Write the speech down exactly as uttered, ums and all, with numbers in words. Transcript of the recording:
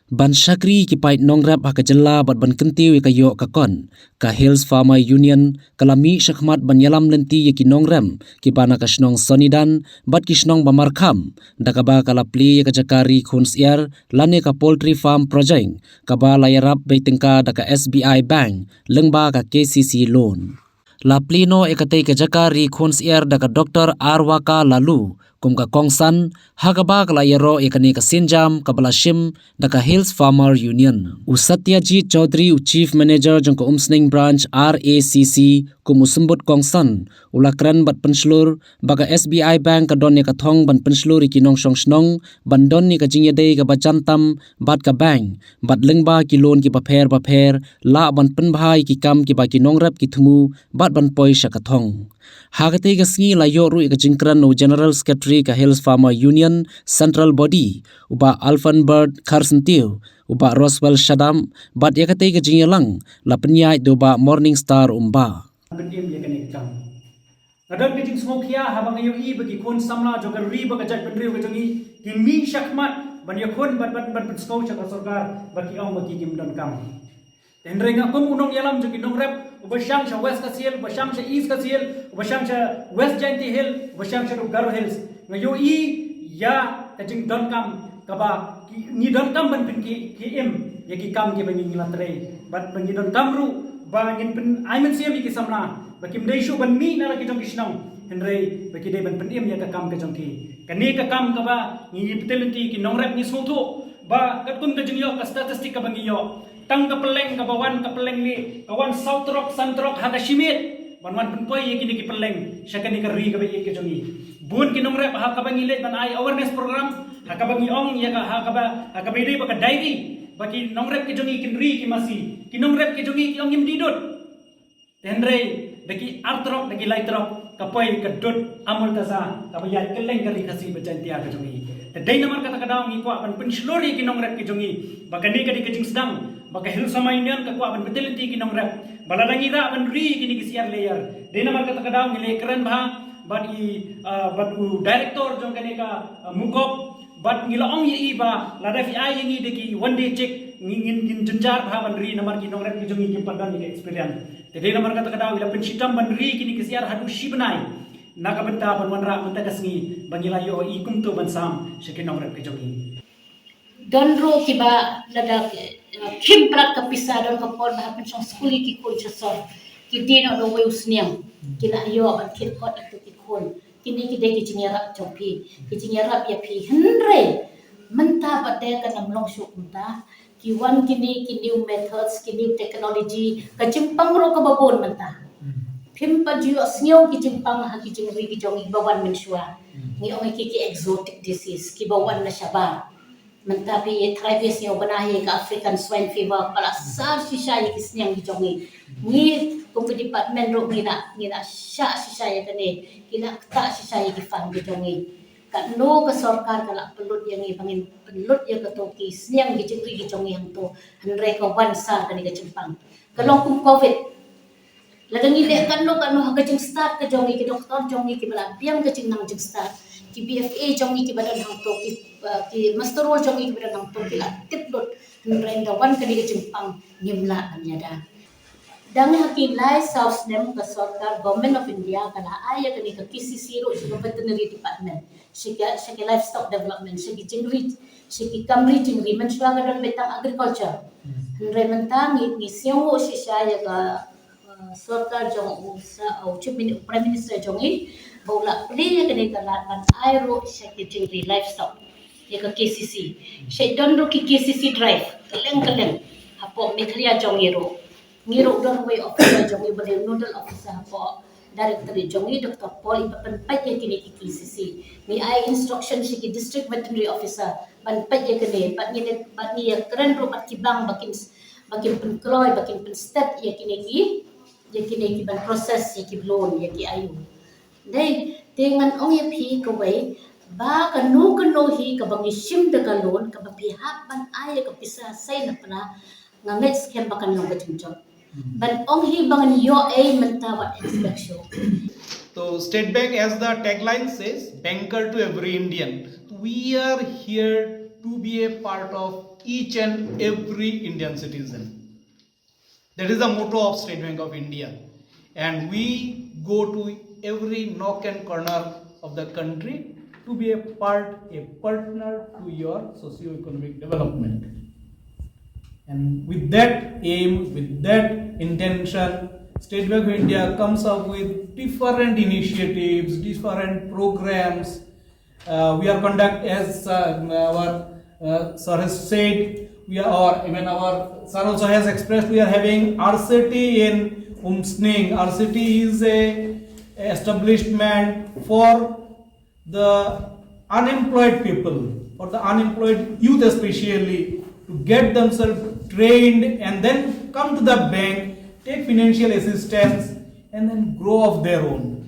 Ban shakri ki paid nongrep ha ka jylla bad ban kyntiew ïa ka ïoh ka kot, ka Hills Farmer Union ka la mih shakhmat ban ïalam lynti ïa ki nongrep kiba na ka shnong Sonidan bad ki shnong ba markham, da kaba ka la plie ïa ka jaka ri khun syiar lane ka poultry farm project, kaba la ïarap beit tyngka da ka S B I Bank lyngba ka K C C loan. La plie noh ïa katei ka jaka ri khun syiar da ka Doktor Arwaka Laloo kum ka kongsan, ha kaba ka la ïaroh ïa kane ka sienjam kaba la shim da ka Hills Farmer Union. U Satyajit Chaudhary, u Chief Manager jong ka Umsning Branch R A C C, kum u symbud kongsan, u la kren bad pynshlur ba ka S B I Bank ka don ïa ka thong ban pynshlur ïa ki nongshong shnong ban don ïa ka jingïadei kaba jan tam bad ka bank, bad lyngba ki loan kiba pher bapher lah ban pynbha ïa ki kam kiba ki nongrep ki thmu bad ban poi sha ka thong. Ha katei ka sngi la ïoh ruh ïa ka jingkren u General Secretary ka Hills Farmer Union Central Body, u Bah Alfenbert Kharsyntiew, u Bah Roswell Shadap, bad ïa katei ka jingïalang la pynïaid da u Bah Morning Star Umbah. Ban im ïa kane ka kam. Nga don ka jingsngewkhia haba nga ïohi ba ki khun samla jong ka ri bad ka jaitbynriew ka jong ngi ki mih shakhmat ban ïakhun bad ban, ban pynsngew sha ka sorkar ba ki ong ba ki kim donkam. Hynrei nga kum u nongïalam jong ki nongrep, uba shong sha West Khasi Hills, uba shong sha East Khasi Hills, uba shong sha West Jaintia Hills, uba shong sha Garo Hills, nga ïohi ïa ka jingdonkam kaba ki, ngi donkam ban pynkhie, khie im ïa ki kam kiba ngi la trei, bad ba ngi donkam ruh ba ngin pyn-, ai mynsiem ïa ki samla ba kim dei shuh ban mih na la ki jong ki shnong, hynrei ba ki dei ban pynim ïa ka kam ka jong ki. Kane ka kam kaba ngi, ngi pynthikna ki nongrep, ngi sngewthuh ba katkum ka jingïoh ka statistic kaba ngi ïoh, tang ka pylleng kaba wan, ka pylleng lieh ka wan saw trok san trok ha ka shi miet ban wan pynpoi ïa kine ki pylleng sha kane ka ri kaba ïeit ka jong ngi. Bun ki nongrep ha kaba ngi leit ban ai awareness program, ha kaba ngi ong ïa ka, ha kaba, ha kaba ïadei bad ka diary, ba ki nongrep ki jong ngi kin ri ki masi, ki nongrep ki jong ngi ki ong ngim dih dud. Hynrei da ki ar trok, da ki lai trok ka poi ka dud Amul Taza kaba ïaid kylleng ka ri Khasi bad Jaintia ka jong ngi. Te dei namar kata ka daw ngi kwah ban pynshlur ïa ki nongrep ki jong ngi ba kane ka dei ka jingsdang ba ka Hills Farmer Union ka kwah ban pynthikna ki nongrep ba lada ngi rah ban ri kine ki syiar lyer, dei namar kata ka daw ngi la kren bha bad i, ah, bad u director jong kane ka, ah, MUGOP, bad ngi la ong ïa i ba lada phi ai ïa ngi da ki one day check, ngi, ngin, ngin jynjar bha ban ri namar ki nongrep ki jong ngi kim pat don ïa ka experience. Te dei namar kata ka daw ngi la pynshitom ban ri kine ki syiar haduh shi bnai na ka bynta ban wanrah mynta ka sngi ba ngi la ïoh i kumto ban sam sha ki nongrep ki jong ngi. Don ruh kiba lada, eh, khim palat ka pisa, don ka por ba hap pynshong skul ïa ki khun sha sor, ki die noh da uwei u sniang, ki la ïoh ban thied kot ïa ki khun. Kine ki dei ki jingïarap jong phi, ki jingïarap ïa phi. Hynrei mynta pat de kan ym long shuh kumta. Ki wan kine ki new methods, ki new technology, ka jingpang ruh kaba bun mynta. Phim pat ju ïohsngew ki jingpang ha ki jingri ki jong ngi ba wan mynshuwa. Ngi ong ïa ki, ki exotic disease kiba wan na shabar. Mynta phi ïa tharai phi sngew bha ïa ka African swine fever, ka la sar shisha ïa ki sniang ki jong ngi. Ngi kum ka department ruh ngi la, ngi la shah shisha ïa kane, ngi la ktah shisha ïa ki farm ki jong ngi. Katno ka sorkar ka la pynlut ïa ngi ba ngin pynlut ïa kato ki sniang ki jingri ki jong ngi hangto, hynrei ka wan sar kane ka jingpang. Ka long kum covid. Lada ngi leh katno katno ha ka jingstad ka jong ngi, ki doktor jong ngi kiba la biang ka jingnang jingstad, ki B F A jong ngi kiba don hangto, ki, uh, ki muster roll jong ngi kiba don hangto, ki la tip lut. Hynrei da wan kane ka jingpang ngim lah ban ïada. Dang ha ki lai saw snem ka sorkar Government of India ka la ai ïa kane ka K C C ruh sha ka veterinary department, sha ka, sha ka livestock development, sha ki jingri, sha ki kam ri jingri. Mynshuwa ka don beit tang agriculture. Hynrei mynta ngi, ngi sngewnguh shisha ïa ka, uh, sorkar jong u sa, u Chief Min-, u Prime Minister jong ngi ba u la plie ïa kane ka lad ban ai ruh sha ki jingri livestock ïa ka K C C. Sha don ruh ki K C C drive kylleng kylleng hapoh Meghalaya jong ngi ruh. Ngi ruh don uwei officer jong ngi ba dei nodal officer hapoh directorate jong ngi, Doctor Paul, iba pynpeit ïa kine ki K C C. Ngi ai instruction sha ki district veterinary officer ban peit ïa kine, bad ngi, bad ngi ïakren ruh bad ki bank ba kin, ba kin pynkloi, ba kin pynsted ïa kine ki, ïa kine ki ban process ïa ki loan, ïa ki I U. Dei, te ngan ong ïa phi kawei, ba kano kano hi kaba ngi shim da ka loan, kaba phi hap ban ai ïa ka pisa sei na pla, nga ngeit skhem ba kan long ka jingjop. Ban ong hi ba ngan ïoh ei mynta, wat expect shuh. So State Bank, as the tagline says, banker to every Indian. We are here to be a part of each and every Indian citizen. That is the motto of State Bank of India. And we go to every nook and corner of the country to be a part, a partner to your socio-economic development. And with that aim, with that intention, State Bank of India comes up with different initiatives, different programs. Uh, we are conduct as uh, our uh, sir has said, we are, or even our sir also has expressed, we are having R C T in Umsning. R C T is a establishment for the unemployed people, for the unemployed youth especially, to get themselves trained and then come to the bank, take financial assistance, and then grow of their own.